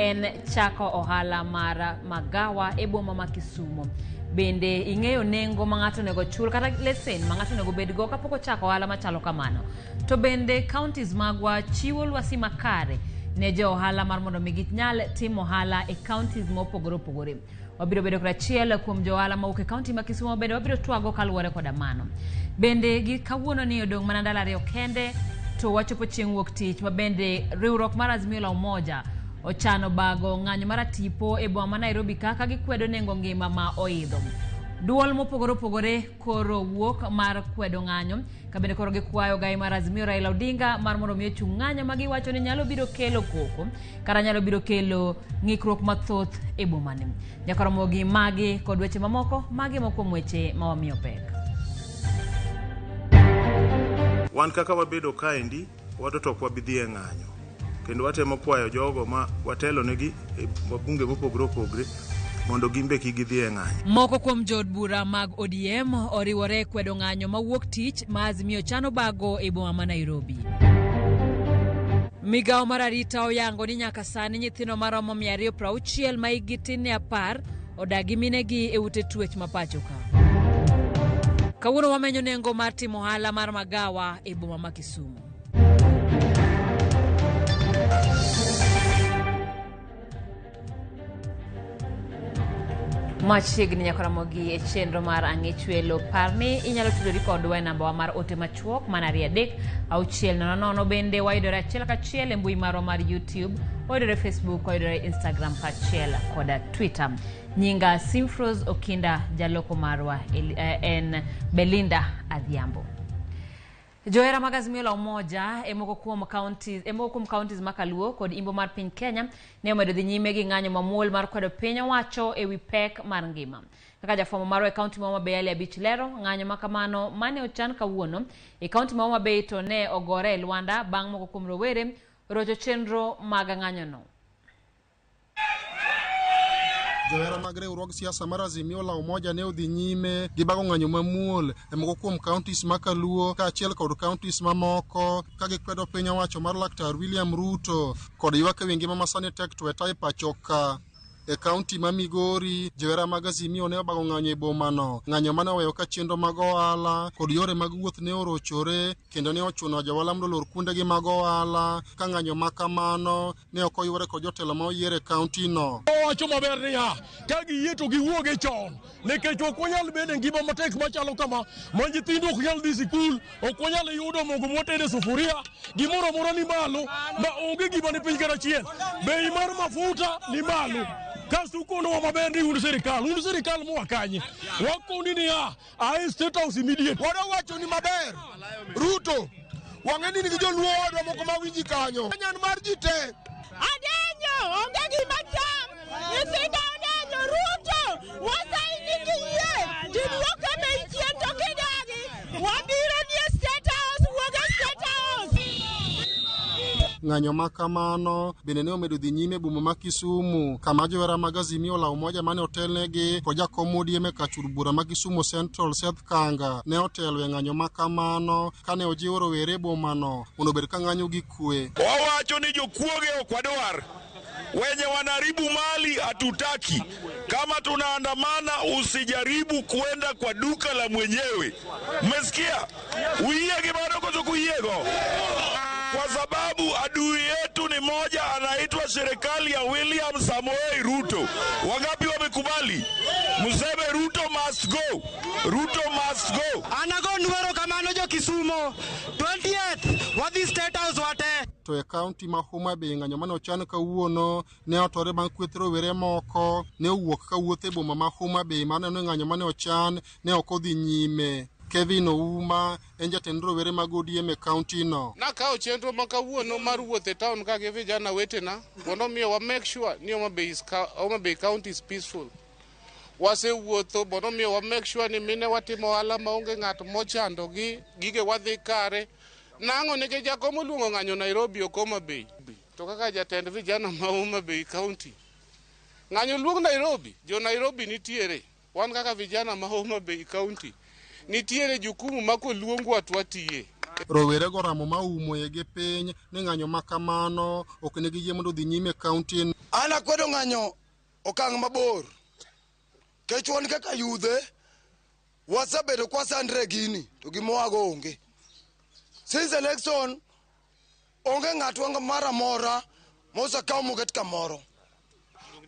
en chako ohala mar magawa e boma ma Kisumo. Bende ing'eyo nengo ma ng'ato onego chul kata lesen ma ng'ato onego bedgo kapok ochako ohala machalo kamano. To bende counties magwa chiwo lwasi makare ne jo ohala mar mondo mi ginyal timo ohala e counties mopogore opogore. Wabiro bedo kod achiel kuom jo ohala mawuok e kaunti ma Kisumo bende wabiro twago kaluwore koda mano. Bende gi kawuono ni odong' mana ndalo ariyo kende to wachopo chieng' wuok tich ma bende riwruok mar Azimio la Umoja ochano bago ng'anyo mar atipo e boma ma Nairobi ka ka gikwedo nengo ngima ma oidho. Duol mopogore opogore koro wuok mar kwedo ng'anyo ka bende koro gikwayo gai mar Azimio Raila Odinga mar mondo mi ochung ng'anyo ma giwacho ni nyalo biro kelo koko kata nyalo biro kelo ng'ikruok mathoth e bomani. Nyakoromogi magi kod weche mamoko magi moko kuom weche ma wamiyo pek. Wan kaka wabedo kaendi, wato to ok wabi dhi e ng'anyo. Kendo watemo kwayo jogo ma watelonegi e wabunge mopogore opogore mondo gin be kik gidhi e ng'anyo. Moko kuom jood bura mag ODM oriwore e kwedo ng'anyo mawuok tich ma Azimio chano bago e boma ma Nairobi. Migawo mar arita oyango ni nyaka sani nyithindo maromo 260 ma hikgi tin ne 10 odak gi minegi e ute twech ma pacho ka. Kawuono wamenyo nengo mar timo ohala mar magawa e boma ma Kisumu. Machiegni nyaka ramogi e chenro mar ang'e chwelo. Par ni inyalo tudori kodwa e nambawa mar ote machuok mana 2 3 6 0 0. Bende wayudore achiel kachiel e mbui marwa mar YouTube, wayudore Facebook, wayudore Instagram kaachiel koda Twitter. Nyinga Simfros Okinda, jaloko marwa en Belinda Adhiambo. Johera mag Azimio la Umoja e moko kuom counties e moko kuom counties ma Kaluo kod imbo mar piny Kenya ne omedo dhi nyime gi ng'anyo mamuol mar kwedo piny owacho e wi pek mar ngima. Kaka jafwambo marwa e kaunti ma Homa Bay Ali Abich lero, ng'anyo ma kamano mane ochan kawuono e kaunti ma Homa Bay to ne ogore e lwanda bang' moko kuom rowere rocho chenro mag ng'anyono. Johera mag riwruog siasa mar Azimio la Umoja ne odhi nyime gi bago ng'anyo mamuol e moko kuom counties ma Kaluo kaachiel kod counties mamoko ka gikwedo piny owacho mar Laktar William Ruto kod ywak ewi ngima masani tek tweta e pacho ka. E kaunti ma Migori, johera mag Azimio ne obago ng'anyo e bomano, ng'anyo mane oweyo ka chenro mag ohala kod yore mag wuoth ne orochore kendo ne ochuno johala mondo olor kuondegi mag ohala ka ng'anyo ma kamano ne ok oyuore kod jotelo ma oyier e kaunti no. Owacho maber niya, ka giyie to giwuoge chon nikech ok wanyal bedo e ngima matek machalo kama ma nyithindo ok nyal dhi sikul, ok wanyal yudo mogo mwatedo e sufuria, gimoro amora ni malo ma onge gima ni piny kata achiel. Bei mar mafuta ni malo. Kasto ukonowa maber ni un sirikal, un sirikal moa kanye? Wakoni niya, ae State House immediate. Wadwa ni maber Ruto wang'e ni nigi joluo wadwa moko ma winji kanyo nyan mar ji te. Adenyo, onge gima cham. Nyithindo odenyo, Ruto, wasaini kiyie. Tiduok e bei chien to kidagi. Wabiro ni e State House, wuog e State House. Ng'anyo ma kamano bende ne omedo dhi nyime e boma ma Kisumu kama johera mag Azimio la Umoja mane otelnegi kod jakom ODM e kach od bura ma Kisumu Central Seth Kanga ne otelo e ng'anyo ma kamano kane ojiwo rowere e bomano mondo obed ka ng'anyo gi kwe. Wawacho ni jokuoge ok wadwar, wenye wanaharibu mali hatutaki. Kama tunaandamana, usijaribu kuenda kwa duka la mwenyewe. Mmesikia? Uyie gi mano koso kuyiego? Kwa sababu adui yetu ni moja, anaitwa serikali ya William Samoei Ruto. Wangapi wamekubali? Mseme Ruto must go. Ruto must go. Anagonu erokamano jo Kisumo 20th wadhi State House wate. To e kaunti ma Homa Bay ng'anyo mane ochan kawuono ne otore bang' kweth rowere moko ne owuok kawuotho e boma ma Homa Bay mar neno ni ng'anyo mane ochan ne ok odhi nyime. Kevin Ouma en jatend rowere mag ODM e kaunti no. Nakawo chenro ma kawuono mar wuoth e town ka gi vijana wetena mondo miyo wa make sure ni Homa Bay County is peaceful. Wasewuotho mondo miyo wa make sure ni mine watimo ohala maonge ng'at mochandogi, gige wadhi kare. Nang'o nikech jakom oluongo ng'anyo Nairobi ok Homa Bay. To kaka jatend vijana ma Homa Bay County, ng'anyo luong Nairobi, jo Nairobi nitiere. Wan kaka vijana ma Homa Bay County, nitiere jukumu ma koluongwa to watiye. Rowerego ramo ma oumo gi piny ni ng'anyo ma kamano ok nigi yie mondo odhi nyime e kaunti. An akwedo ng'anyo okang' mabor. Kech wan kaka yudhe wasebedo kwasandre gini to gimowago onge. Since election onge ng'atwa moro amora mosekaw moket kamoro.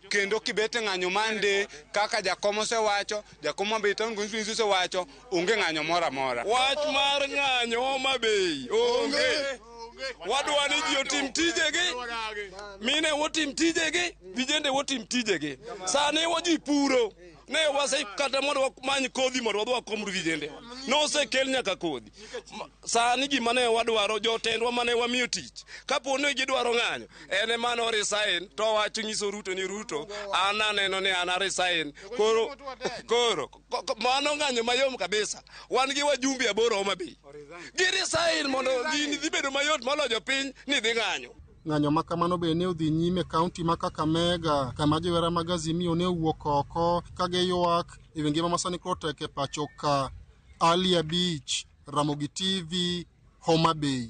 Kendo kibete ng'anyo mande kaka jakom osewacho, jakom Homa Town Constituency osewacho, onge ng'anyo moro amora. Wach mar ng'anyo Homa Bay onge. Wadwa ni ji otim tijegi, mine wotim tijegi, vijende wotim tijegi. Sani ji puro, ne wase kata mondo wamany kodhi mondo wadhi wakom vijende. Nosekel nyaka kodhi. Sani gima ne wadwaro jotendwa mane wamiyo tich. Kapo ni gidwaro ng'anyo, en ema no resign to wacho nyiso Ruto ni Ruto an aneno ni an a resign. Koro mano ng'anyo mayom kabisa. Wan gi wajumbe 8 Homa Bay. Gi resign mondo gini dhi bedo mayot moloyo jopiny ni dhi ng'anyo. Ng'anyo ma kamano be ne odhi nyime e kaunti ma Kakamega kama johera mag Azimio ne owuok oko ka giywak e wi ngima ma sani koro tek e pacho ka. Ali Abich, Ramogi TV, Homa Bay.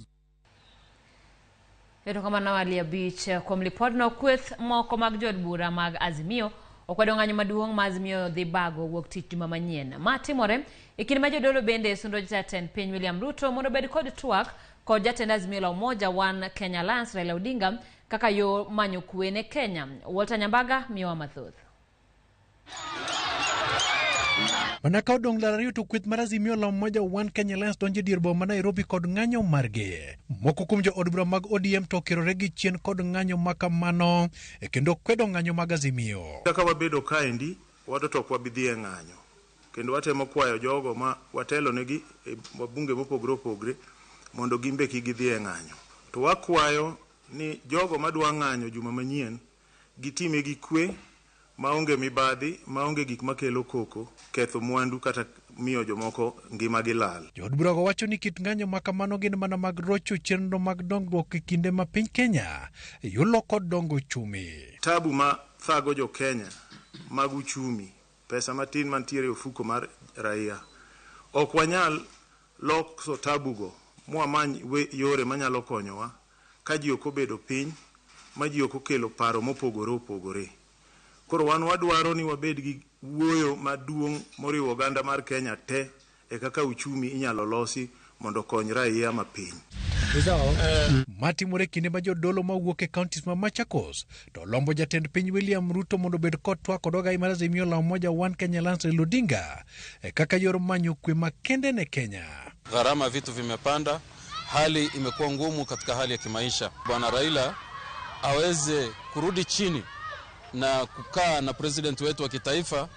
Erokamano Ali Abich kuom lipodno. Kweth moko mag jood bura mag Azimio okwedo ng'anyo maduong' ma Azimio dhi bago wuok tich juma manyien. Ma timore e kinde ma jodolo bende sundo jatend piny William Ruto mondo obed kod twak kod jatend Azimio la Umoja One Kenya Alliance Raila Odinga kaka yo manyo kwe ne Kenya. Walter Nyambaga miyowa mathoth. Mana ka odong' lar ariyo to kweth mar Azimio la Umoja One Kenya Alliance donjo e dier boma ma Nairobi kod ng'anyo margi. Moko kuom jo od bura mag ODM to okirore gi chien kod ng'anyo ma kamano kendo kwedo ng'anyo mag Azimio. Kaka wabedo kaendi, wato to ok wabi dhi e ng'anyo. Kendo watemo kwayo jogo ma watelonegi e wabunge mopogore opogore mondo gin be kik gidhi e ng'anyo. To wakwayo ni jogo madwa ng'anyo juma manyien gitime gi kwe, maonge mibadhi, maonge gik makelo koko, ketho mwandu kata miyo jomoko ngimagi lal. Jood burago wacho ni kit ng'anyo ma kamano gin mana mag rocho chenro mag dongruok e kinde ma piny Kenya yulo kod dongo uchumi. Tabu ma thago jo Kenya mag uchumi, pesa matin mantiere e ofuko mar raia, ok wanyal loso tabugo mwamany yore manyalo konyowa ka ji ok obedo piny, ma ji ok okelo paro mopogore opogore. Koro wan wadwaro ni wabed gi wuoyo maduong' moriwo oganda mar Kenya te e kaka uchumi inyalo losi mondo okony raia mapiny. Matimore kinde ma jodolo mawuok e counties ma Machakos to lombo jatend piny William Ruto mondo obed kod twak kod ogai mar Azimio la Umoja One Kenya Alliance Raila Odinga e kaka yor manyo kwe makende ne Kenya. Gharama vitu vimepanda, hali imekuwa ngumu katika hali ya kimaisha. Bwana Raila aweze kurudi chini na kukaa na president wetu wa kitaifa,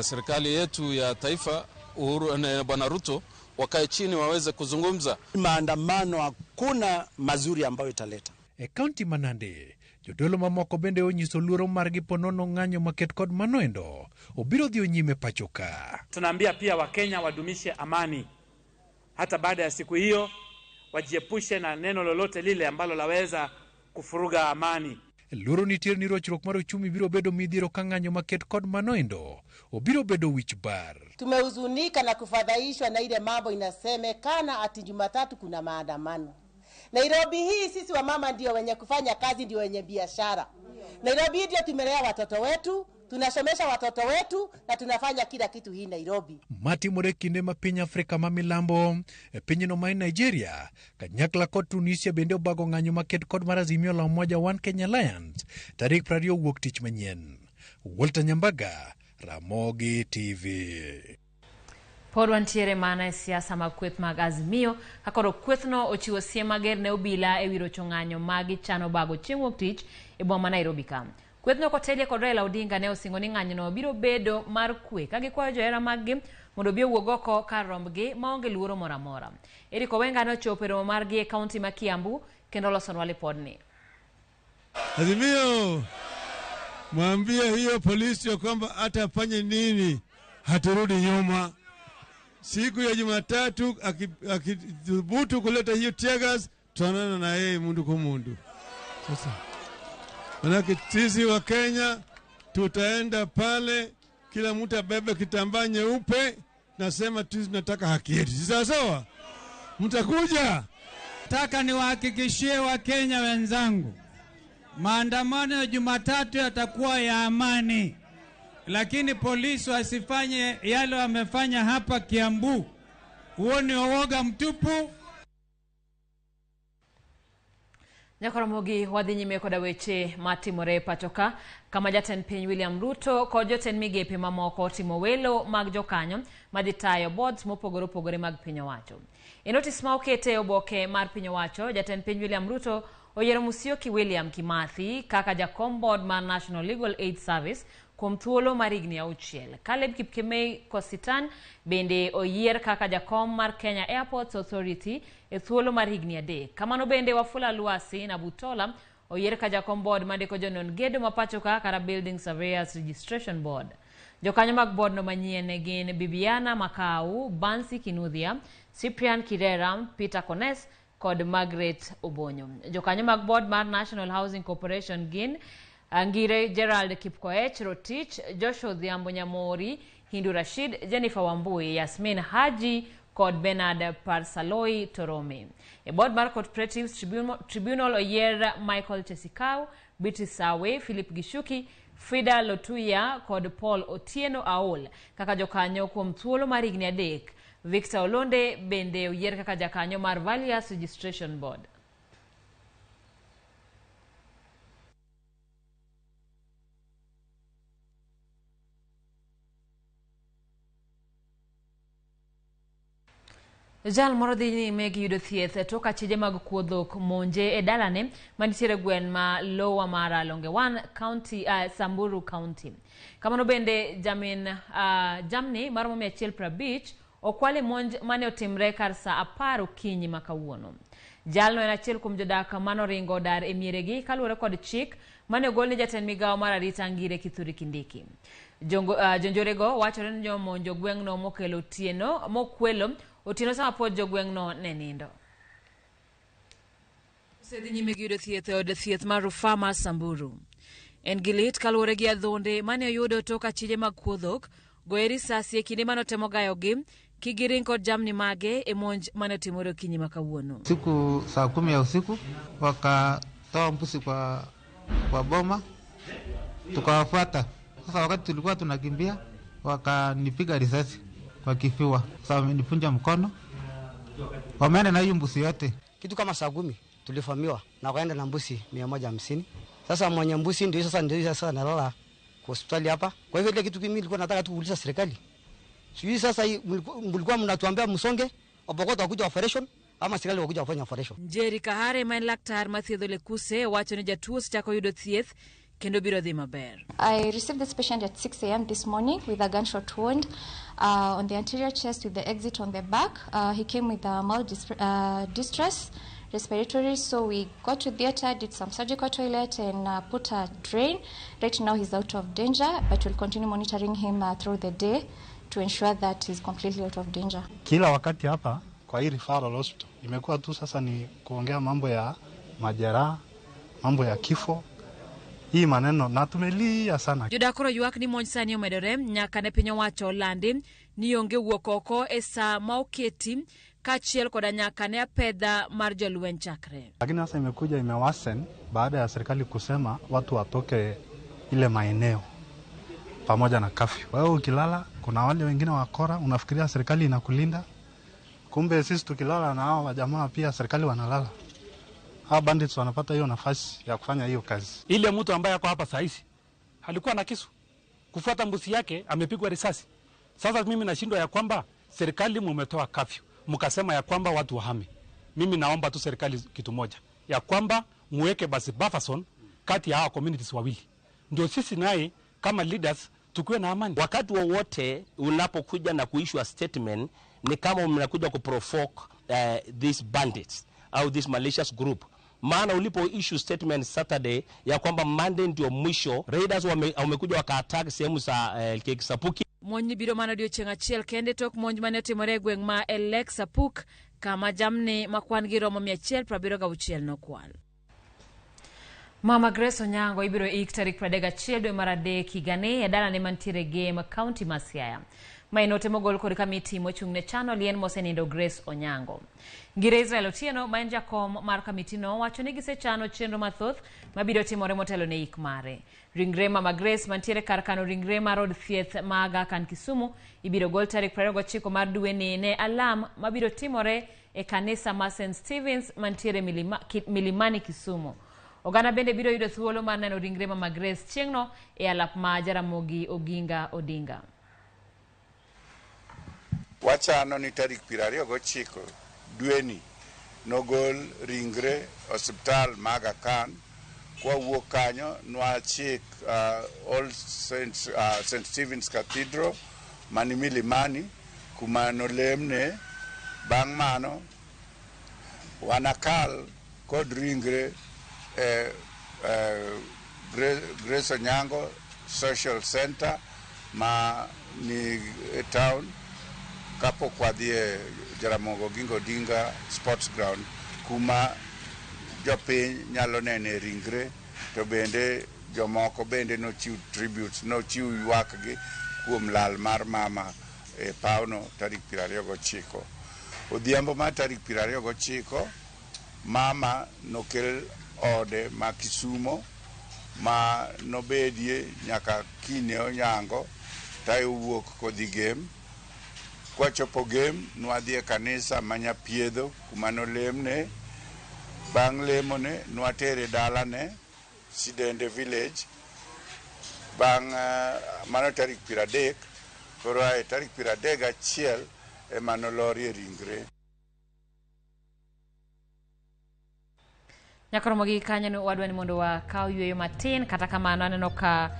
serikali yetu ya taifa Uhuru na Bwana Ruto, wakae chini waweze kuzungumza. Maandamano hakuna mazuri ambayo italeta. E kaunti ma Nandi, jodolo mamoko bende onyiso luoro margi ponono ng'anyo maket kod manoendo obiro dhi nyime pacho ka. Tunaambia pia Wakenya wadumishe amani hata baada ya siku hiyo, wajiepushe na neno lolote lile ambalo laweza kufuruga amani. Luoro nitie ni rochruok mar uchumi biro bedo midhiero ka ng'anyo maket kod manoendo obiro bedo wich bar. Tumehuzunika na kufadhaishwa na ile mambo inasemekana ati Jumatatu kuna maandamano. Nairobi hii sisi wamama ndio wenye kufanya kazi, ndio wenye biashara. Nairobi hii ndio tumelea watoto wetu, tunasomesha watoto wetu na tunafanya kila kitu hii Nairobi. Matimore kinde ma piny Afrika ma milambo e pinyno ma Nigeria kanyakla kod Tunisia bende obago ng'anyo maket kod mar Azimio la Umoja One Kenya Alliance tarik 20 wuok tich manyien. Walter Nyambaga, Ramogi TV. Pod wantiere mana e siasa mag kweth mag Azimio ka koro kwethno ochiwo siem mager ne obila e wi rocho ng'anyo ma gichano bago chieng' wuok tich e boma ma Nairobi ka. Kwethno kotelie kod Raila Odinga ne osingo ni ng'anyono biro bedo mar kwe ka gikwayo johera maggi mondo obi owuog oko kar rombgi maonge luoro moro amora. Eric Owenga ne ochopo e romo margi e kaunti ma Kiambu kendo olosonwa lipodni. Azimio, mwambie hiyo polisi ya kwamba hata afanye nini haturudi nyuma. Siku ya Jumatatu akithubutu kuleta hiyo tear gas, tutaonana na yeye mundu kwa mundu. Sasa manake sisi wa Kenya tutaenda pale, kila mtu abebe kitambaa nyeupe, nasema sisi tunataka haki yetu. Si sawa sawa? Mtakuja? Nataka niwahakikishie Wakenya wenzangu, maandamano ya Jumatatu yatakuwa ya amani, lakini polisi wasifanye yale wamefanya hapa Kiambu. Huo ni uoga mtupu. Nyakoromogi wadhi nyime koda weche matimore e pacho ka kama jatend piny William Ruto kod jotend migepe mamoko otimo welo mag jokanyo madhi tayo boards mopogore opogore mag piny owacho. E notis ma okete e oboke mar piny owacho, jatend piny William Ruto oyiero Musyoki William Kimathi kaka jakom board mar National Legal Aid Service kuom thuolo mar higni 6. Caleb Kipkemei Kositan bende oyier kaka jakom mar Kenya Airports Authority e thuolo mar higni 3. Kamano bende Wafula Lwasi Nabutola oyier ka jakom board mandiko jonon gedo ma pacho ka kata Building Surveyors Registration Board. Jokanyo mag board no manyien gin Bibiana Makau, Bansi Kinuthia, Cyprian Kirera, Peter Kones kod Margaret Obonyo. Jokanyo mag board mar National Housing Corporation gin Angire Gerald Kipkoech Rotich, Joshua Odhiambo Nyamori, Hindu Rashid, Jennifer Wambui, Yasmin Haji kod Bernard Parsaloi Torome. E board mar Cooperatives Tribunal oyier Michael Chesikau, Beatrice Sawe, Philip Gishuki, Frida Lotuya kod Paul Otieno Aol kaka jokanyo kuom thuolo mar higni 3. Victor Olonde bende oyier kaka jakanyo mar Valuers Registration Board. Jal moro dhi nyime gi yudo thieth tok achije mag kuo dhok monje e dalane manitiere gweng' ma Lower Mara Longe 1 County, Samburu County. Kamano bende jamin jamni maromo 150 okwal e monj mane otimre kar saa 10 okinyi ma kawuono. Jalno en achiel kuom jodak manoringo dar e mieregi kaluwore kod chik mane ogol ni jatend migawo mar arita Ngire Kithure Kindiki. Jonjorego wachore ni nomonjo gweng'no mokelo otieno mokwelo otieno sama pod jogweng'no ne nindo. Osedhi nyime gi yudo thieth e od thieth mar rufaa mar Samburu. En gi lit kaluwore gi adhonde mane oyudo tok achije mag kuo dhok goye risasi e kinde mane otemo gayogi kik giring kod jamni mage e monj mane otimore okinyi ma kawuono. Siku saa 10 ya usiku wakatoa mbuzi kwa boma tukawafuata. Sasa wakati tulikuwa tunakimbia wakanipiga risasi kwa kifua. Sasa wamenipunja mkono, wameenda na hiyo mbuzi yote. Kitu kama saa 10 tulivamiwa na wakaenda na mbuzi 150. Sasa mwenye mbuzi ndio sasa analala kwa hospitali hapa. Kwa hivyo ile kitu mimi nilikuwa nataka tu kuuliza serikali. Sijui sasa mlikuwa mnatuambia msonge, Wapokot wakuja operation ama serikali wakuja wafanya operation. Njeri Kahare ma en laktar mathiedho lekuse wacho ni jatuo osechako yudo thieth kendo biro dhi maber. I received this patient at 6 a.m. this morning with a gunshot wound on the anterior chest with the exit on the back. He came with a mild distress, respiratory, so we got to theater, did some surgical toilet and put a drain. Right now he's out of danger, but we'll continue monitoring him through the day to ensure that he's completely out of danger. Kila wakati hapa kwa hii referral hospital imekuwa tu sasa ni kuongea mambo ya majeraha, mambo ya kifo. Hii maneno na tumelia sana. Jodak koro ywak ni monj sani omedore nyaka ne piny owacho olandi ni onge wuok oko e saa ma oketi kaachiel koda nyaka ne apedha mar jolweny chakre. Lakini sasa imekuja imewasen baada ya serikali kusema watu watoke ile maeneo pamoja na kafyu. Wewe ukilala kuna wale wengine wakora, unafikiria serikali inakulinda. Kumbe sisi tukilala na hao wajamaa pia serikali wanalala. Hawa bandits wanapata hiyo nafasi ya kufanya hiyo kazi. Ile mtu ambaye ako hapa saa hizi alikuwa na kisu kufuata mbuzi yake, amepigwa risasi. Sasa mimi nashindwa ya kwamba serikali mumetoa kafyu, mkasema ya kwamba watu wahame. Mimi naomba tu serikali kitu moja, ya kwamba muweke basi buffer zone kati ya hawa communities wawili, ndio sisi naye kama leaders tukuwe na amani. Wakati wowote unapokuja na kuissue statement ni kama mnakuja kuprovoke these bandits au this malicious group. Maana ulipo issue statement Saturday ya kwamba Monday ndio mwisho, raiders wamekuja waka-attack sehemu za Sapuki. Monj biro mana odiochieng' achiel kende tok monj mane otimore e gweng' ma Elek Sapuk kama jamni ma kwan gi romo 176 nokwal. Mama Grace Onyango ibiro ik tarik 31 dwe mar 3 higani e dalane mantiere Gem, kaunti ma Siaya. Ma en ote mogol kod kamiti mochung' ne chano liend mosenindo Grace Onyango. Ngire Israel Otieno ma en jakom mar kamitino wacho ni gisechano chenro mathoth mabiro timore motelo ne ik mare. Ringre Mama Grace mantiere kar kano ringre mar od thieth ma Aga Khan Kisumu ibiro gol tarik 29 mar dweni ne alam mabiro timore e kanisa mar St. Stephen's mantiere Milimani Kisumu. Oganda bende biro yudo thuolo mar neno ringre Mama Grace chieng'no e alap ma Jaramogi Oginga Odinga. Wachano ni tarik 29 dweni nogol ringre osiptal ma Aga Khan. Kwawuok kanyo nwachik All Saints, St. Stephen's Cathedral mani Milimani kuma nolemne. Bang' mano wanakal kod ringre e Grace Onyango Social Center ma ni e town kapok wadhi e Jaramogi Oginga Odinga Sports Ground kuma jopiny nyalo nene ringre to bende jomoko bende nochiw tributes, nochiw ywakgi kuom lal mar mama e pawno tarik 29. Odhiambo mar tarik 29 mama nokel ode ma Kisumo ma nobedie nyaka kine onyango tayo wuok kodhi Gem. Kwachopo Gem nwadhi e kanisa ma Nyapiedho kuma nolemne. Bang' lemone nwatere dalane Sidende Village. Bang' mano tarik 30, koro ae tarik 31 ema nolorie ringre. Nyakoromo gi kanyo wadwa ni mondo wakaw yueyo matin, kata kamano aneno ka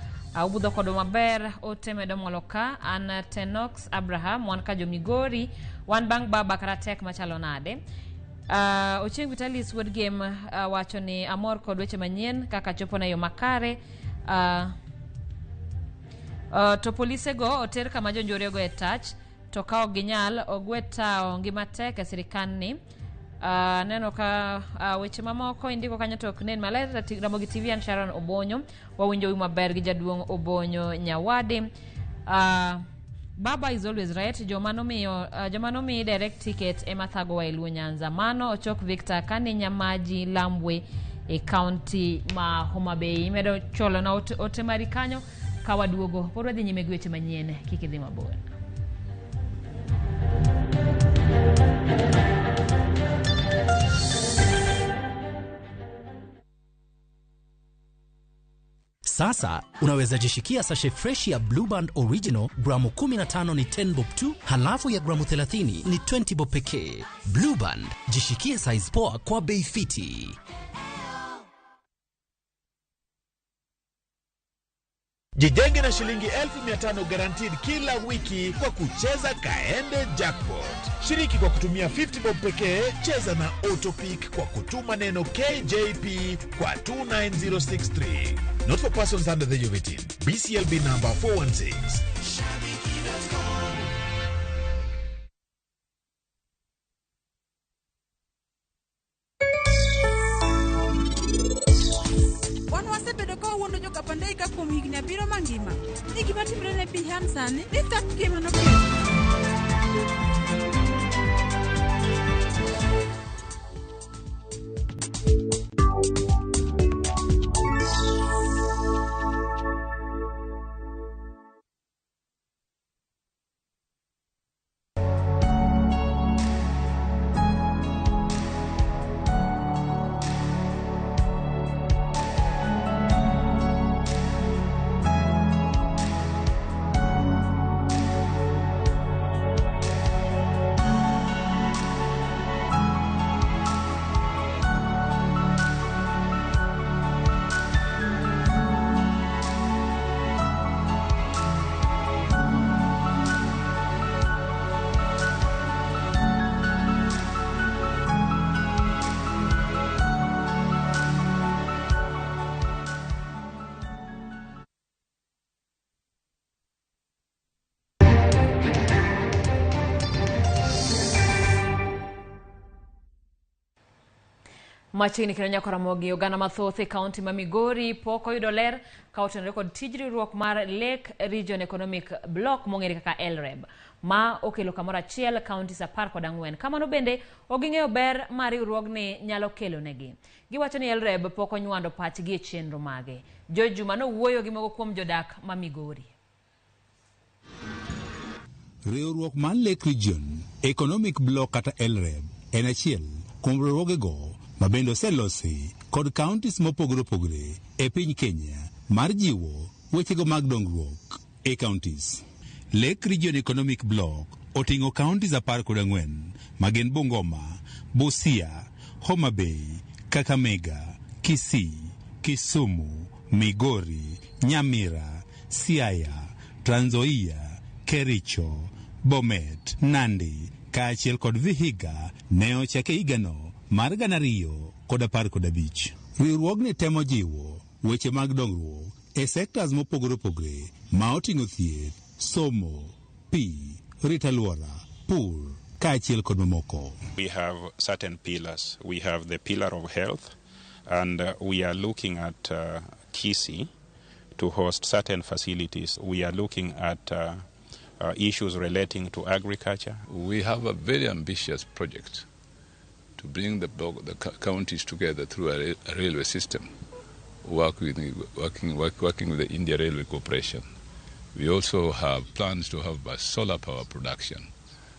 ubudho kodwa maber. Ote medo molo ka an Tenox Abraham, wan ka jo Migori, wan bang' baba kata tek machalo nade. Ochieng' Vitalis wuod Gem wacho ni amor kod weche manyien kaka chopo na yo makare. To polisego oter kama jonjore ogo e tach, to ka ok ginyal ogwe tawo ngima tek e sirikandni. Neno ka weche mamoko indiko kanyo to ok nen maler. Ramogi TV an Sharon Obonyo, wawinjo maber gi jaduong' Obonyo Nyawadi. Baba is always right. Joma nomiyi direct ticket ema thagowa e Luo Nyanza. Mano Ochok Victor kani Nyamaji Lambwe e county ma Homa Bay. Imedo cholo na ote mari kanyo ka waduogo. Pod wadhi nyime gi weche manyien, kik idhi mabor. Sasa unaweza jishikia sachet fresh ya Blue Band Original gramu 15 ni 10 bob tu, halafu ya gramu 30 ni 20 bob pekee. Blue Band, jishikie size poa kwa bei fiti. Jijenge na shilingi 1500 guaranteed kila wiki kwa kucheza Kaende Jackpot. Shiriki kwa kutumia 50 bob pekee, cheza na Autopick kwa kutuma neno KJP kwa 29063. Not for persons under the age of 18. BCLB number 416. Wan wasebedo ka wawuondo jo-Kapandei ka kuom higni 7 mangima ni gima timre ne Biham sani ni tak gima noketho. Machiegni kendo nyaka Ramogi, oganda mathoth e kaunti ma Migori pok oyudo ler ka otenore kod tij riwruok mar Lake Region Economic Bloc mong'ere kaka LREB ma okelo kamoro achiel counties 14. Kamano bende ok ging'eyo ber ma riwruogni nyalo kelo negi. Giwacho ni LREB pok onywando pachgi e chenro mage. George Juma nowuoyo gi moko kuom jodak ma Migori. Riwruok mar Lake Region Economic Bloc kata LREB en achiel kuom riwruogego ma bende oselosi kod counties mopogore opogore e piny Kenya mar jiwo wechego mag dongruok e counties. Lake Region Economic Bloc oting'o counties 14 ma gin Bungoma, Busia, Homa Bay, Kakamega, Kisii, Kisumu, Migori, Nyamira, Siaya, Trans Nzoia, Kericho, Bomet, Nandi kaachiel kod Vihiga ne ochak e higano mar 2015. Riwruogni temo jiwo weche mag dongruok e sectors mopogore opogore ma oting'o thieth, somo, pi, rito alwora, pur kaachiel kod mamoko. We have certain pillars. We have the pillar of health, and we are looking at Kisii to host certain facilities. We are looking at issues relating to agriculture. We have a very ambitious project to bring the counties together through a railway system, working with the India Railway Corporation. We also have plans to have a solar power production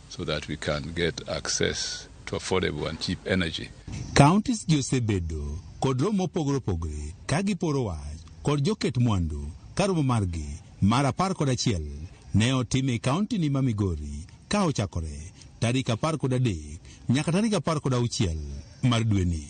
so that we can get access to affordable and cheap energy. Counties gi osebedo kod romo mopogore opogore ka giporo wach kod joket mwandu ka romo margi mar 11 ne otim e kaunti ni ma Migori ka ochakore tarik 13 nyaka tarik 16 mar dweni.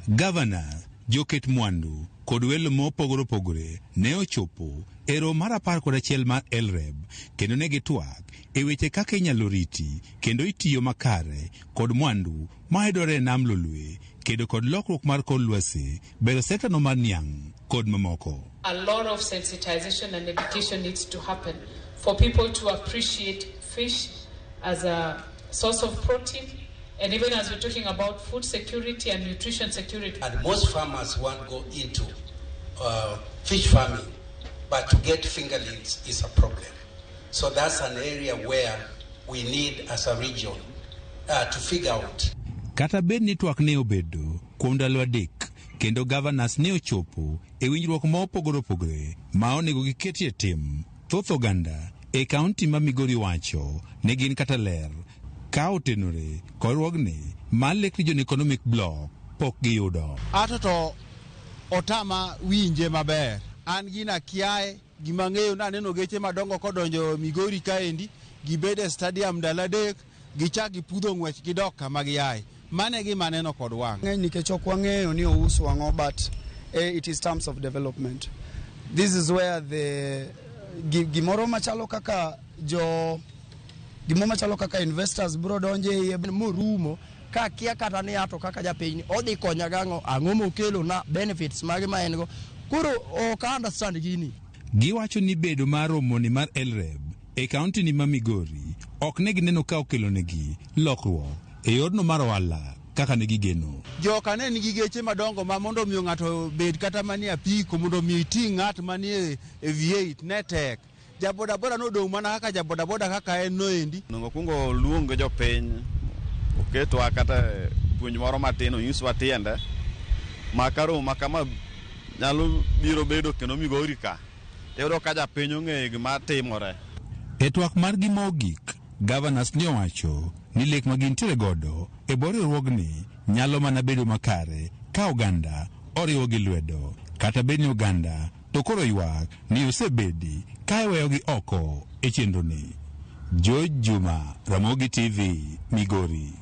Gavana, joket mwandu kod welo mopogore opogore ne ochopo e romo mar 11 mar LREB kendo ne gitwak e weche kaka inyalo riti kendo itiyo makare kod mwandu mayudore e nam Lolwe kedo kod lokruok mar kor lwasi, bero sekta no mar niang' kod mamoko. A lot of sensitization and education needs to happen for people to appreciate fish as a source of protein, and even as we're talking about food security and nutrition security. And most farmers won't go into fish farming, but to get fingerlings is a problem. So that's an area where we need as a region to figure out. Kata bed ni twak ne obedo kuom ndalo 3 kendo governors ne ochopo e winjruok ma opogore opogore ma onego giketie tim, thoth oganda e kaunti ma Migori wacho ne gin kata ler ka otenore kod riwruogni mar Lake Region Economic Bloc pok giyudo. Ato to otama winje maber. An gina kiae gima ng'eyo naneno geche madongo kodonjo Migori kaendi, gibedo e stadium ndalo 3, gichak gipudho ng'wech gidok kama giaye. Mane gima neno kod wang'. Ng'eny nikech ok wang'eyo ni ouso ang'o, but it is terms of development. This is where the gimoro machalo kaka jo gimoro machalo kaka investors bro donje iye morumo ka kia kata ni ato kaka japiny odhi konya gang'o, ang'o mokelo na benefits mage ma en go. Koro ok understand gini. Giwacho ni bedo mar romoni mar LREB e kaunti ni ma Migori ok ne gineno ka okelonegi lokruok e yorno mar ohala kaka ne gigeno. Joka ne nigi geche madongo ma mondo omiyo ng'ato bed kata manie apiko mondo omiyo iting' ng'at manie e V8 ne tek. Jabodaboda nodong' mana kaka jabodaboda kaka en noendi. Onego okuongo oluong jopiny, oketwa kata puonj moro matin onyiswa tiende ma ka romo ma kama nyalo biro bedo kendo Migori ka tiyudo ka japiny ong'eyo gima timore. E twak margi mogik, governors ne owacho ni lek ma gintiere godo e bwo riwruogni nyalo mana bedo makare ka oganda oriwo gi lwedo, kata bed ni oganda to koro ywak ni osebedi ka iweyogi oko e chenroni. George Juma, Ramogi TV, Migori.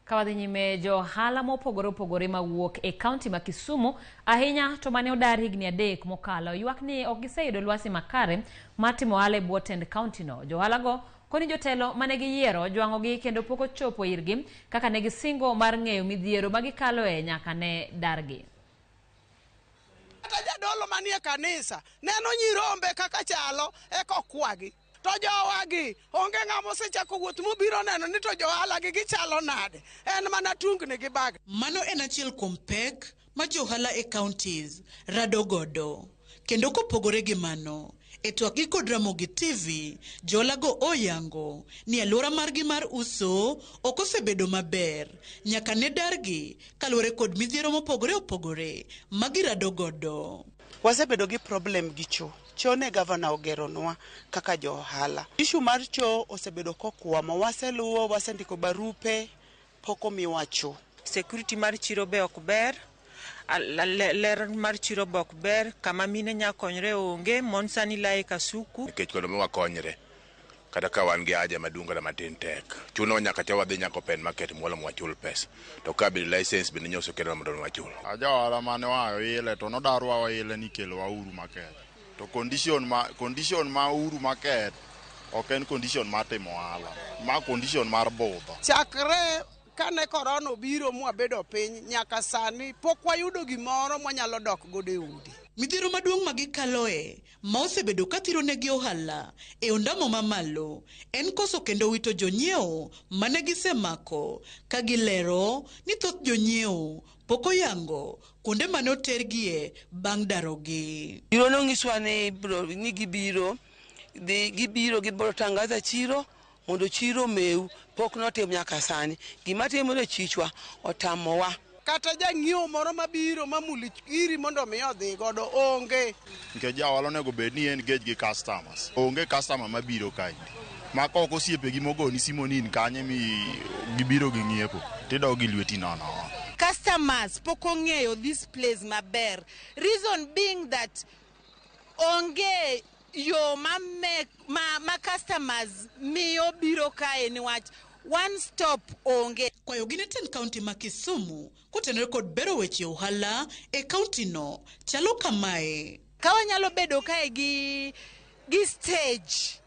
Ka wadhi nyime, jo ohala mopogore opogore mawuok e kaunti ma Kisumu ahinya to mane odar higni 3 mokalo ywak ni ok giseyudo lwasi makare mar timo ohala e bwo tend kaunti no. Jo ohala go koni jotelo mane giyiero jwang'ogi kendo pok ochopo irgi kaka ne gisingo mar ng'eyo midhiero ma gikaloe nyaka ne dargi. Kata jadolo manie kanisa neno nyirombe kaka chalo eka okwagi. To jowagi onge ng'ama osechako wuoth mobiro neno ni to johala gi gichalo nade. En mana tungni gi bag. Mano en achiel kuom pek ma johala e counties rado godo. Kendo kopogore gi mano, e twak gi kod Ramogi TV, johala go oyango ni alwora margi mar uso ok osebedo maber nyaka ne dargi kaluwore kod midhiero mopogore opogore ma girado godo. Wasebedo gi problem gi cho. Cho ne gavana ogeronwa kaka jo ohala. Issue mar cho osebedo kokwamo. Waseluwo, wasendiko barupe, pok omiwa cho. Security mar chiro be ok ber, ler mar chiro be ok ber, kama mine nya konyre onge, mon sani lae kasuku. Nikech mondo mi wakonyre kata ka wan gi haja maduong' kata matin tek chuno nyaka cha wadhi nyaka open market mwalo mwachul pesa to ka bende license bende nyoso kelo mondo mi wachul. Aja ohala mane waa Oile to nodarwa Oile ni kelowa Uhuru Market. To condition ma Uhuru Market ok en condition mar timo ohala, ma condition mar budho. Chakre kane korona obiro mwabedo piny nyaka sani pok wayudo gimoro mwanyalo dok godo e udi. Midhiero maduong' ma gikaloe ma osebedo ka thironegi ohala e ondamo mamalo en koso kendo wito jonyiewo mane gisemako ka gilero ni thoth jonyiewo pok oyango kuonde mane otergie bang' darogi. Chiro nonyiswa ni ni gibiro dhi gibiro gibiro tangaza chiro mondo chiro omew pok notim nyaka sani. Gima timore e chichwa otamowa. Kata jang'iewo moro mabiro mamuli iri mondo mi odhi godo onge. Nikech ja ohala onego bed ni engage gi customers. Onge customer mabiro kaendi. Ma kok osiepegi mogoni simu ni in kanye mi gibiro ging'iepo tidok gi lweti nono. Customers pok ong'eyo this place maber. Reason being that onge yo ma customers miyo biro kae niwach one stop onge. Kwayo gi ne tend kaunti ma Kisumu kotenore kod bero weche ohala e kaunti no chalo kamae. Ka wanyalo bedo kae gi stage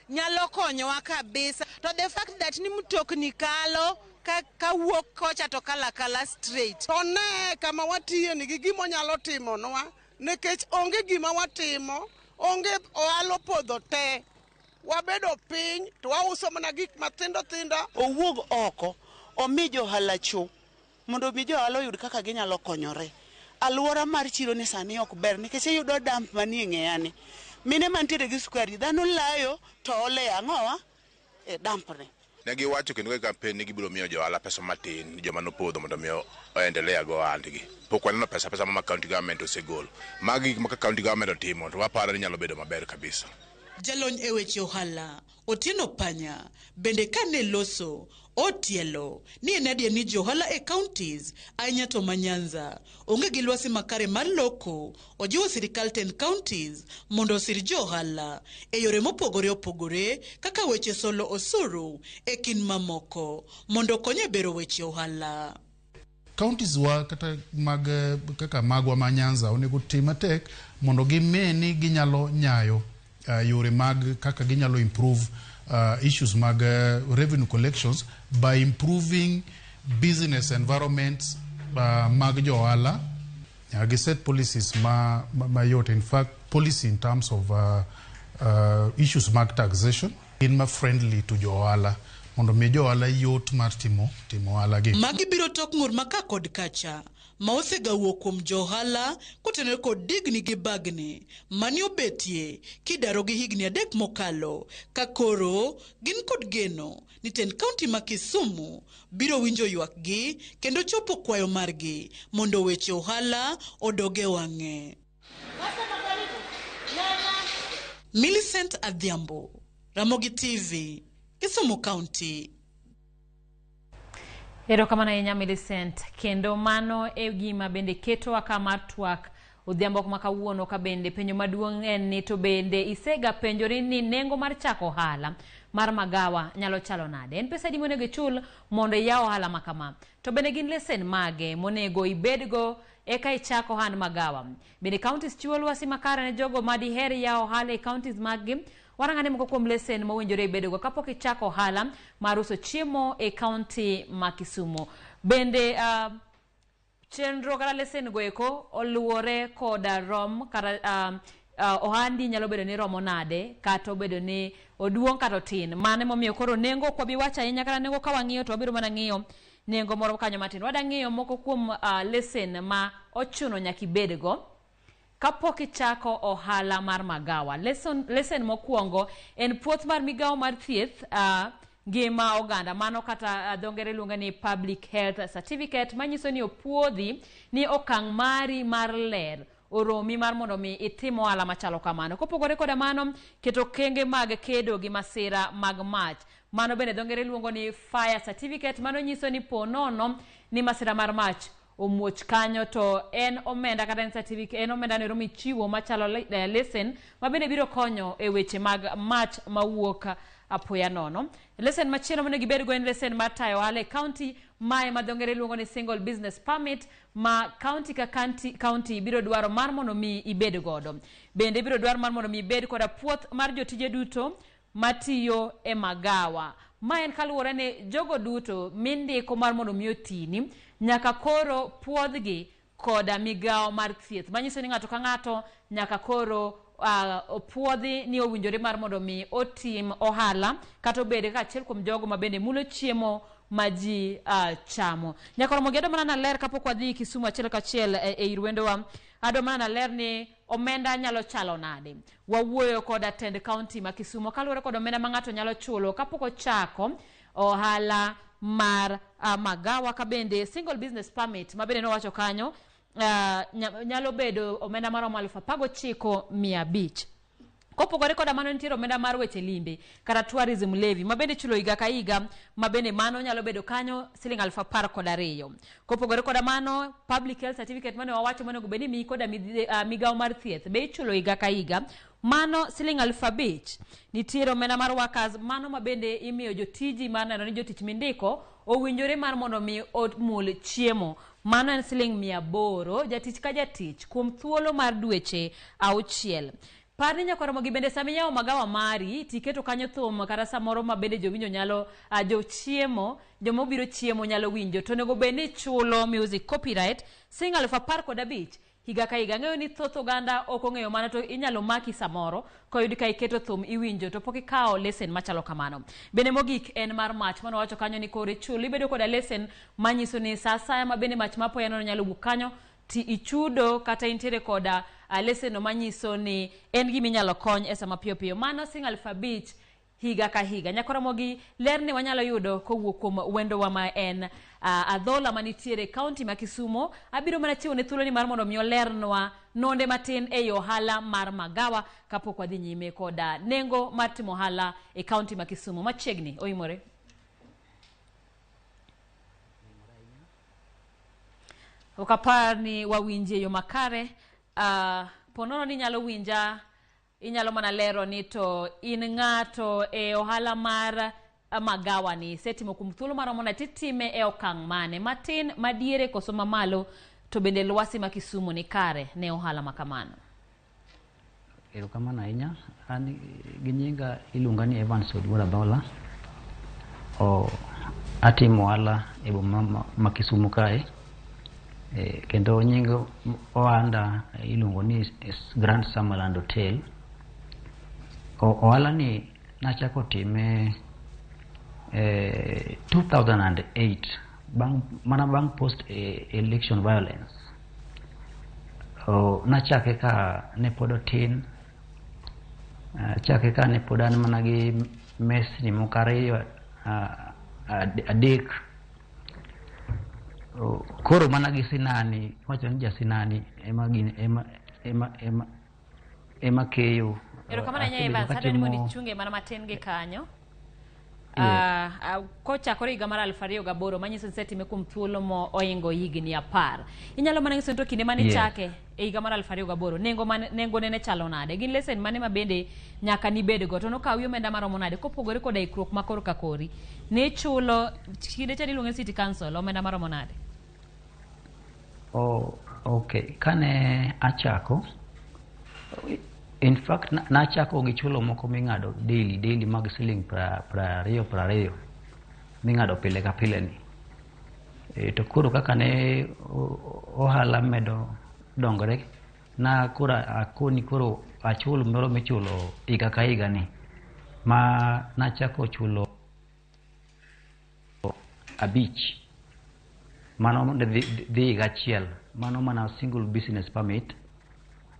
nyalo konyowa kabisa. To the fact that ni mtokni kalo ka wuok kocha to kala kala straight. To ne kama watiye ni gi gima onyalo timonwa nikech onge gima watimo, onge ohala opodho te. Wabedo piny to wauso mana gik mathindo thindo. Owuog oko, omi johala cho mondo mi johala oyud kaka ginyalo konyore. Alwora mar chiro ni sani ok ber nikech iyudo dump manie ng'eyani. Mine mantiere gi sukari dhano layo to ole ang'owa e dump ni. Ne giwacho kendo e campaign ni gibiro miyo johala pesa matin joma nopodho mondo mi oendelea go ohandgi. Pok waneno pesa ma county government osegolo. Magi gik ma ka county government otimo to waparo ni nyalo bedo maber kabisa. Jalony e weche ohala Otieno Panya bende kane loso otielo ni en adier ni johala e counties ahinya to ma Nyanza onge gi lwasi makare mar loko. Ojiwo sirikal tend counties mondo osir johala e yore mopogore opogore kaka weche solo osuru e kind mamoko mondo okony e bero weche ohala. Counties wa kata mag kaka magwa ma Nyanza onego tim matek mondo gime ni ginyalo nyayo yore mag kaka ginyalo improve issues mag revenue collections by improving business environments mag jo ohala. Nyaka giset policies ma mayot, in fact policy in terms of issues mag taxation gin ma friendly to jo ohala mondo mi jo ohala yot mar timo ohala gi. Magi biro tok ng'ur ma ka kod kacha ma osegawuok kuom jo ohala kotenore kod digni gi bagni mane obetie kidaro gi higni 3 mokalo ka koro gin kod geno ni tend kaunti ma Kisumu biro winjo ywakgi kendo chopo kwayo margi mondo weche ohala odog e wang'e. Millicent Adhiambo, Ramogi TV, Kisumu County. Erokamano ahinya Millicent, kendo mano e gima bende ketowa ka mar twak odhiambo ma kawuono ka bende penjo maduong' en ni to bende isega penjori ni nengo mar chako ohala mar magawa nyalo chalo nade? En pesa adi monego ichul mondo iyaw ohala ma kama? To bende gin lesen mage monego ibedgo eka ichak ohand magawa? Bende counties chiwo lwasi makare ne jogo ma diher yawo ohala e counties maggi? Warang'ane moko kuom lesen mowinjore ibedgo kapok ichako ohala mar uso chiemo e county ma Kisumu. Bende chenro kata lesen go eko oluwore koda rom kata Ohandi nyalo bedo ni romo nade, kata obedo ni oduong' kata otin. Mano emomiyo koro nengo ok wabi wacho ahinya, kata nengo ka wang'iyo to wabiro mana ng'iyo nengo moro kanyo matin. Wada ng'iyo moko kuom lesen ma ochuno nyaka ibedgo kapok ichako ohala mar magawa. Lesen mokwongo en puoth mar migawo mar thieth ngima oganda, mano kata dho ngere luonge ni public health certificate, manyiso ni opuodhi ni okang' mari mar ler oromi mar mondo mi itim ohala machalo kamano. Kopogore koda mano, keto okenge mag kedo gi masira mag mach, mano bende dho ngere luongo ni fire certificate. Mano nyiso ni po nono ni masira mar mach omuoch kanyo, to en omenda kata en certificate, en omenda nero michiwo machalo lesen ma bende biro konyo e weche mag mach mawuok apoya nono. Lesen machielo monego ibedgo en lesen mar tayo ohala e county, mae ma dho ngere luongo ni single business permit, ma county ka county biro dwaro mar mondo mi ibed godo. Bende biro dwaro mar mondo mi ibed koda puoth mar jotije duto matiyo e magawa. Ma en kaluwore ni jogo duto mindiko mar mondo mi otini nyaka koro puodhgi koda migawo mar thieth, manyiso ni ng'ato ka ng'ato nyaka koro opuodhi ni owinjore mar mondo mi otim ohala kata obed kaka achiel kuom jogo ma bende mulo chiemo ma ji chamo. Nyaka romo gi adwa mana naler kapok wadhi Kisumu achiel kachiel e ir wendowa. Adwa mana naler ni omenda nyalo chalo nade. Wawuoyo koda tend county ma Kisumu kaluwore kod omenda ma ng'ato nyalo chulo kapok ochako ohala mar magawa, ka bende single business permit ma bende nowacho kanyo nyalo bedo omenda maromo 19,500. Kopogore koda mano, nitiere omenda mar weche limbe kata tourism levy ma bende ichulo higa ka higa, ma bende mano nyalo bedo kanyo siling 12,000. Kopogore koda mano, public health certificate mane wawacho monego bed ni miyi koda migawo mar thieth be ichulo higa ka higa, mano siling 5,000. Nitiere omenda mar workers, mano ma bende imiyo jotiji mar neno ni jotich mindiko owinjore mar mondo mi omul chiemo, mano en siling 800 jatich ka jatich kuom thuolo mar dweche 6. Par ni nyaka romo gi bende sama iyawo magawa mari tiketo kanyo thum kata samoro ma bende jowinjo nyalo jochiemo, joma obiro chiemo nyalo winjo, to onego bed ni ichulo music copyright siling 15,000 higa ka higa. Ang'eyo ni thoth oganda ok ong'eyo mano, to inyalo maki samoro koyud ka iketo thum iwinjo to pok ikawo lesen machalo kamano. Bende mogik en mar mach mane wawacho kanyo ni koro ichulo ibedo koda lesen manyiso ni sa asaya ma bende mach mapoya nono nyalo wuok kanyo ti ichudo kata intiere koda lesen no manyiso ni en gima inyalo kony e sama piyo piyo, mano siling 5,000 higa ka higa. Nyaka romo gi ler ni wanyalo yudo kowuok kuom wendowa ma en Adhola manitiere e kaunti ma Kisumo. Abiro mana chiwo ne thuolo ni mar mondo mi olernwa nonde matin ei ohala mar magawa kapok wadhi nyime koda nengo mar timo ohala e kaunti ma Kisumu. Machiegni oimore. Ok apar ni wawinji e yo makare. Ponono ni inyalo winja, inyalo mana lero ni to in ng'ato e ohala mar magawa ni isetimo kuom thuolo maromo nade, titime e okang' mane, matin, madiere koso mamalo, to bende lwasi ma Kisumu ni kare ne ohala ma kamano? Erokamano ahinya. An gi nyinga iluonga ni Evans Oduor Adhola. Atimo ohala e boma ma Kisumu kae. Kendo nying ohanda iluongo ni Grand Summerland Hotel. Ohala ni nachako time 2008 mana bang' post election violence. Nachake ka ne pod otin. Achake ka ne pod an mana gi mesni moko 2, 3. Koro mana gi sinani, wacho ni jasinani ema gini ema keyo. Erokamano ahinya Evans, adwa ni mondo ichunge mana matin gi kanyo. Kochakore higa mar 2008, manyiso ni isetime kuom thuolo mo oingo higni 10. Inyalo mana nyiso ni to kinde mane ichake e higa mar 2008, nengo ne chalo nade? Gin lesen mane ma bende nyaka nibedgo? To nokawi omenda maromo nade? Kopogore koda ikruok ma kor ka kori, nichulo kinde cha niluonge ni City Council omenda maromo nade? Okay, kane achako, in fact nachako gi chulo moko ming'ado daily daily mag siling 20 20 ming'ado pile ka pile ni. To koro kaka ne ohala medo dongore, Na koro akoni koro achul moro michulo higa ka higa ni ma nachako chulo 5, mano ne dhi higa achiel, mano mana single business permit.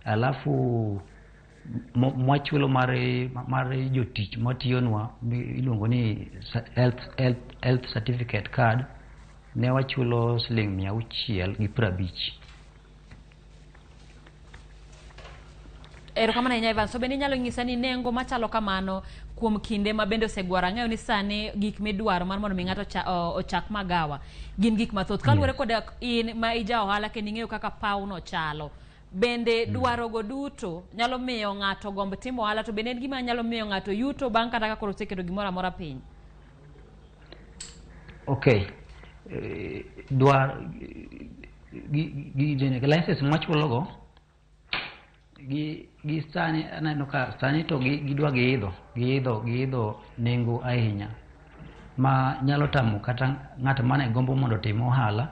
Alafu mwachulo mar jotich matiyonwa iluongo ni health certificate card, ne wachulo siling 650. Erokamano ahinya Evans. To bende inyalo nyisa ni nengo machalo kamano kuom kinde ma bende osegwaro, ang'eyo ni sani gik midwaro mar mondo mi ng'ato ochak magawa gin gik mathoth. Kaluwore kod in ma ija ohala kendo ing'eyo kaka pawno chalo, bende dwarogo duto nyalo miyo ng'ato gomb timo ohala, to bende en gima nyalo miyo ng'ato yuto bang' kata ka koro oseketo gimoro amora piny? Okay. Dwar gi license mwachulogo gi sani aneno ka sani to gidwa giidho nengo ahinya ma nyalo tamo kata ng'at mane gombo mondo otim ohala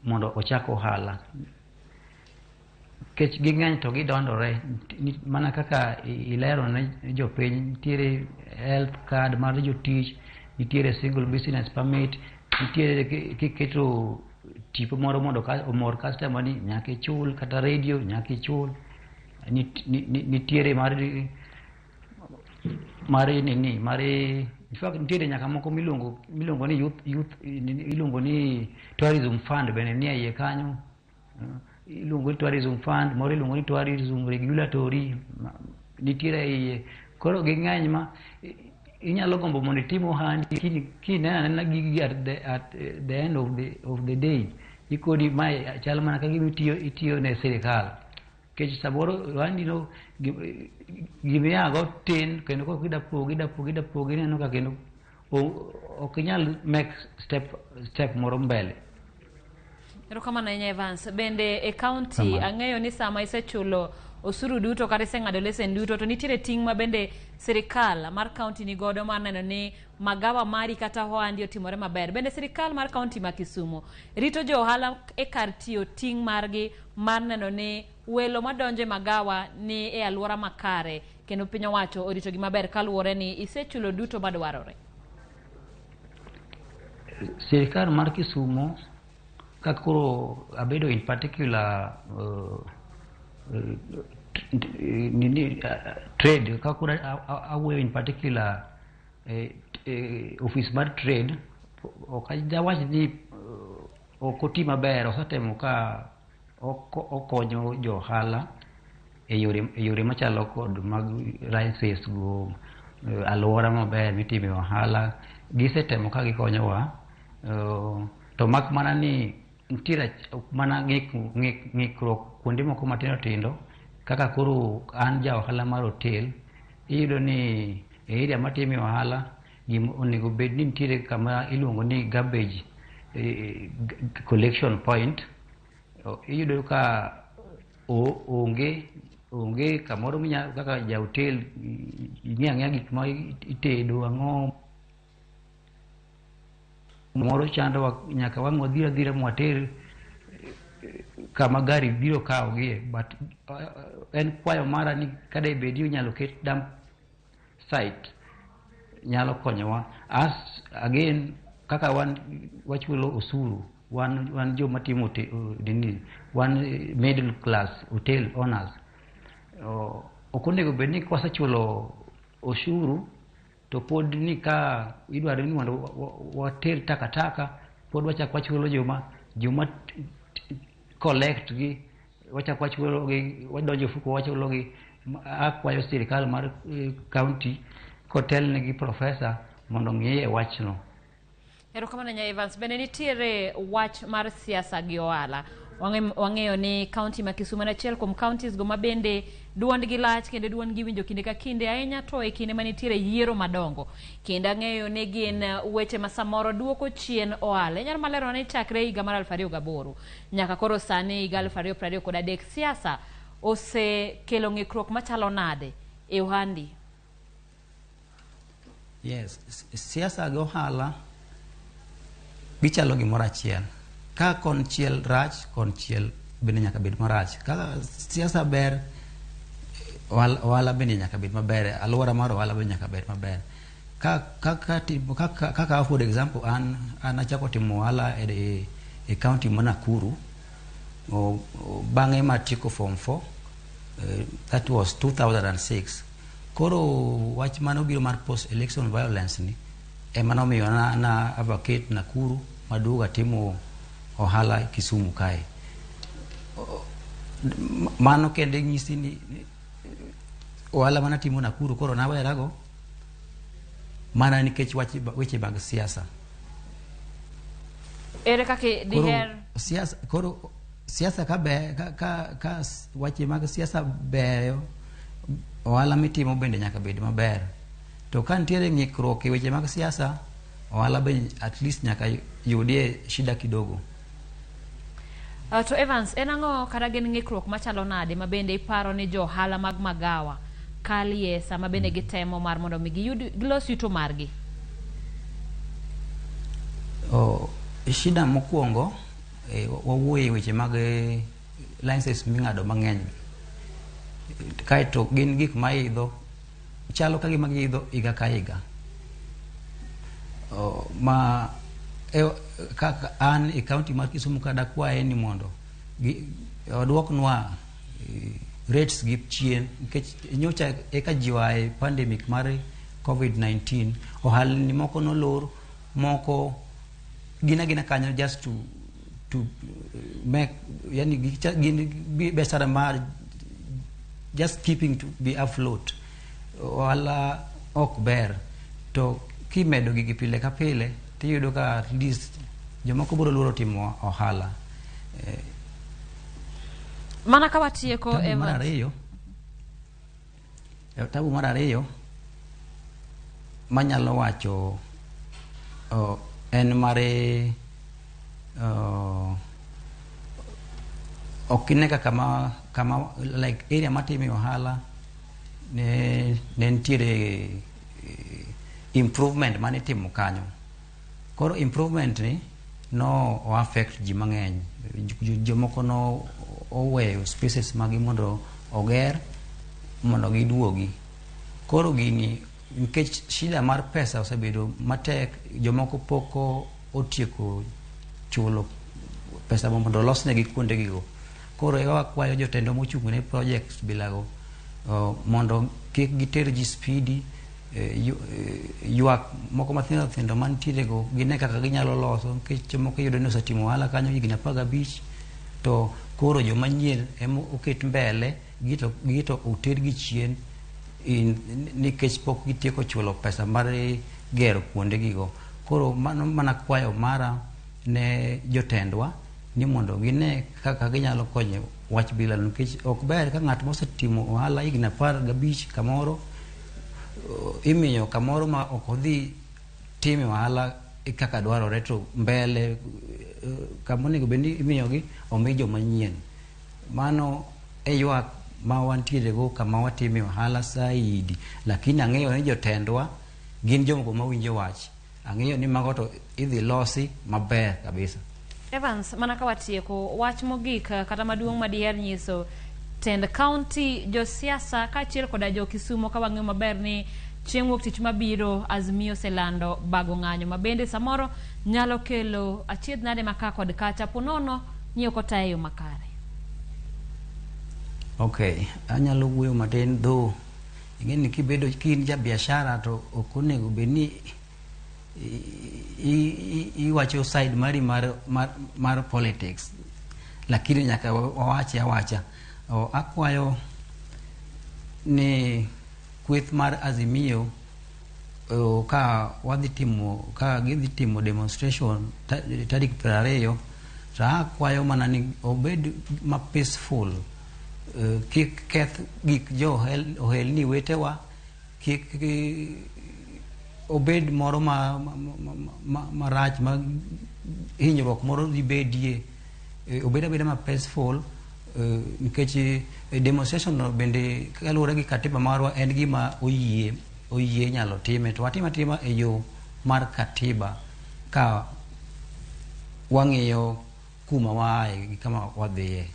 mondo ochak ohala. Nikech ging'eny to gidondore mana kaka ilero ne jopiny, nitiere health card mar jotich, nitiere single business permit, nitiere kiketo tipo moro mondo omor customer ni nyaka ichul, kata radio nyaka ichul, nitiere mar nini mar, in fact nitiere nyaka moko miluongo ni youth iluongo ni tourism fund bende nie iye kanyo, iluongo ni tourism fund, moro iluongo ni tourism regulatory nitiere iye. Koro ging'eny ma inyalo gombo mondo itim ohandi, kineno anena gigi at the end of the day ikoni mae chal mana ka gima itiyo ne sirikal. Nikech samoro ohandi no gimiago tin, kendo kok ida pogi ineno ka kendo ok inyal make step moro mbele. Erokamano ahinya Evans. Bende e county ang'eyo ni sama isechulo osuru duto kata iseng'ado lesen duto, to nitiere ting' ma bende sirikal mar county ni godo mar neno ni magawa mari kata ohandi otimore maber. Bende sirikal mar county ma Kisumu rito jo ohala e kar tiyo ting' margi mar neno ni welo madonjo e magawa ni e alwora makare kendo piny owacho oritogi maber kaluwore ni isechulo duto madwarore? Sirikal mar Kisumu ka koro abedo in particular trade, ka koro awuoyo in particular office mar trade, ok dawach ni ok oti maber, osetemo ka okonyo jo ohala e yore machalo kod mag licenses go, alwora maber mitime ohala, gisetemo ka gikonyowa, to mak mana ni nitiere mana ng'ikruok kuonde moko matindo tindo. Kaka koro an ja ohala mar hotel, iyudo ni e area matime ohala onego bed ni nitiere kama iluongo ni garbage collection point. Iyudo ka onge kamoro minya kaka ja hotel ing'eyo ang'eya gik ma itedo ang'o moro chandowa, nyaka wang' wadhir adhira mwater kama gari biro kawogie. But en kwayo mara ni kada bed ni inyalo ket dump site nyalo konyowa. As again kaka wan wachulo osuru, wan joma timo nini, wan middle class hotel owners, ok onego bed ni kwasechulo osuru to pod ni ka idwaro ni mondo water takataka pod wachak wachulo joma collect gi, wachak wachulo gi, wadonjo e ofuko wachulo gi. Akwayo sirikal mar county kotelne gi professor mondo ong'iye wachno. Erokamano ahinya Evans. Bende nitiere wach mar siasa gi ohala. Wang'eyo ni county ma Kisumu en achiel kuom counties go ma bende duondgi lach kendo duondgi winjo kinde ka kinde, ahinya to e kinde ma nitiere yiero madongo. Kendo ang'eyo ni gin weche ma samoro duoko chien ohala. Inyalo malero ni chakre higa mar 2008 nyaka koro sani higa 2023, siasa osekelo ng'ikruok machalo nade e ohandi? Yes, siasa gi ohala gichalo gimoro achiel. Ka konchiel rach, konchiel bende nyaka bed marach. Ka siasa ber, ohala bende nyaka bed maber, alwora mar ohala bende nyaka bed maber. Kaka for example, an achako timo ohala e county ma Nakuru, bang'e matieko form 4, that was 2006. Koro wach mane obiro mar post election violence ni ema nomiyo na advocate Nakuru maduogo atimo ohala Kisumu kae. Mano kende nyisi ni ohala manatimo Nakuru koro nawerago mana nikech weche mag siasa. Ere kaka diher siasa koro siasa ka ber ka weche mag siasa beyo, ohala mitimo bende nyaka bed maber. To ka nitiere ng'ikruok e weche mag siasa, ohala be at least nyaka yudie shida kidogo. To Evans, en ang'o kata gin ng'ikruok machalo nade ma bende iparo ni jo ohala mag magawa kalie sama bende gitemo mar mondo mi giyud gilos yuto margi? Shida mokwongo, wawuoye weche mag licenses ming'ado mang'eny. Kaeto gin gik maidho, chalo ka gima giidho higa ka higa. Ma kaka an e county mar Kisumu ka dakwaye ni mondo oduoknwa rates gi chien, nikech nyocha eka ji oa e pandemic mar COVID-19, ohalni moko nolor, moko gin agina kanyo just to make, yani gin biashara mar just keeping to be afloat. Ohala ok ber, to kimedo gigi pile ka pile tiyudo ka at least jomoko biro luoro timo ohala. Mana ka watieko, Tabu mar Evans. ariyo, tabu mar ariyo manyalo wacho en mare ok ine ka kama like area matime ohala ne nitiere improvement manitimo kanyo. Koro improvement ni no o affect ji mang'eny. Jomoko no oweyo spaces magi mondo oger mondo giduogi. Koro gini nikech shida mar pesa osebedo matek, jomoko pok otieko chulo pesa mondo olosnegi kuondegigo. Koro eka wakwayo jotendwa mochung' ne projects bilago mondo kik giter ji speedy, ywak moko mathindo thindo mantiere go gine kaka ginyalo loso, nikech jomoko iyudo ni osetimo ohala kanyo higni 15 to koro joma nyien ema oket mbele gito otergi chien nikech pok gitieko chulo pesa mar gero kuondegigo. Koro mano mana kwayo mara ne jotendwa ni mondo gine kaka ginyalo konyo wach bilano, nikech ok ber ka ng'at mosetimo ohala higni 15 kamoro imiyo kamoro ma ok odhi timo ohala kaka dwarore, to mbele kama onego bed ni imiyogi omi joma nyien. Mano e ywak ma wantiere go kama watime ohala saidi, lakini ang'eyo ni jotendwa gin jogo mawinjo wach. Ang'eyo ni mago to idhi losi maber kabisa. Evans, mana ka watieko, wach mogik kata maduong' ma diher nyiso tend county, josiasa kaachiel koda jo Kisumo, ka wang'eyo maber ni chieng' wuok tich mabiro Azimio oselando bago ng'anyo ma bende samoro nyalo kelo achiedh nade ma ka kod kacha ponono ni ok otaye e yo makare. Okay, anyalo wuoyo matin though ing'e ni kibedo ki in ja biashara to ok onego bed ni iwacho side mari mar politics, lakini nyaka wawache awacha. Akwayo ni kweth mar Azimio ka wadhi timo ka gidhi timo demonstration tarik 20, to akwayo mana ni obed ma peaceful, kik keth gik jo ohelni wetewa, kik obed moro marach ma hinyruok moro dhi bedie, obed abeda ma peaceful, nikech demonstration no bende kaluwore gi katiba marwa en gima oyie nyalo time, to watime atima e yo mar katiba ka wang'iyo kuma waaye gi kama wadhiye.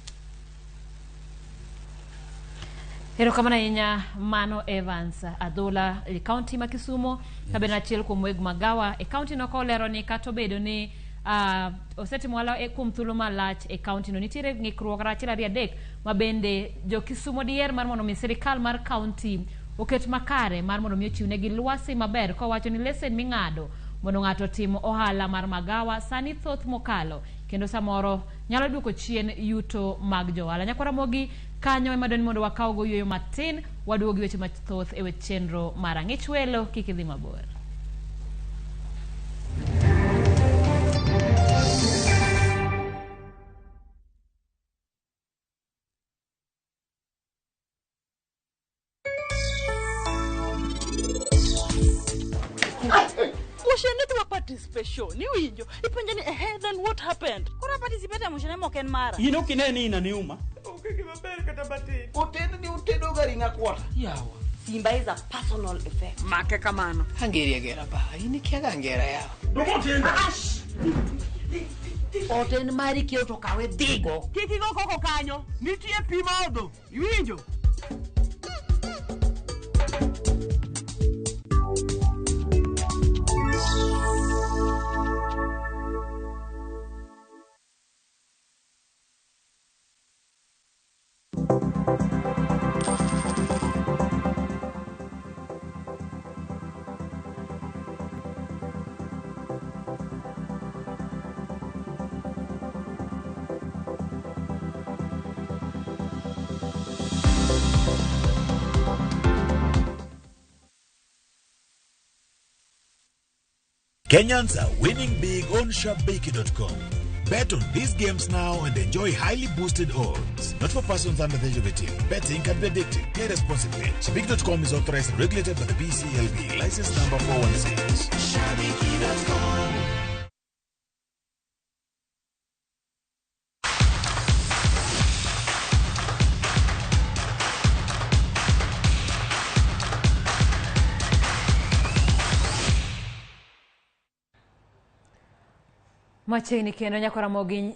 Erokamano ahinya mano Evans Adhola e kaunti ma Kisumo ka bende achiel kuom weg magawa e kaunti no kolero ni kata obedo ni osetimo ohala kuom thuolo malach e kaunti no nitiere ng'ikruok kata achiel ariyo adek ma bende jo Kisumo diher mar mondo mi sirikal mar kaunti oket makare mar mondo mi ochiwnegi lwasi maber kowacho ni lesen ming'ado mondo ng'ato otim ohala mar magawa sani thoth mokalo kendo samoro nyalo duoko chien yuto mag johala. Nyakwar Ramogi kanyo ema dwani mondo wakaw go yueyo matin waduogo gi weche mathoth e wech chenro mar Ang'ich Welo kik idhi mabor. Moshene participation iwinjo ipenje ni ehe then what happened Koro participate e moshene mok en mara. In ok ine ni inaniuma. Onge gima ber kata matin. Oted ni utedo ga ring'a kwota. Yawa. Simba is a personal effect. Make kamano. Angeri agera ba, in ikia ga angera yawa. Ash! Oten mari kiewo to kawe dhigo. Kik igo koko kanyo. Nitie pi modho. Iwinjo? Kenyans are winning big on Shabiki.com. Bet on these games now and enjoy highly boosted odds. Not for persons under the age of 18. Betting can be addictive. Play responsibly. Shabiki.com is authorized and regulated by the BCLB. License number 416. Shabiki.com. Machiegni kendo nyakwar Ramogi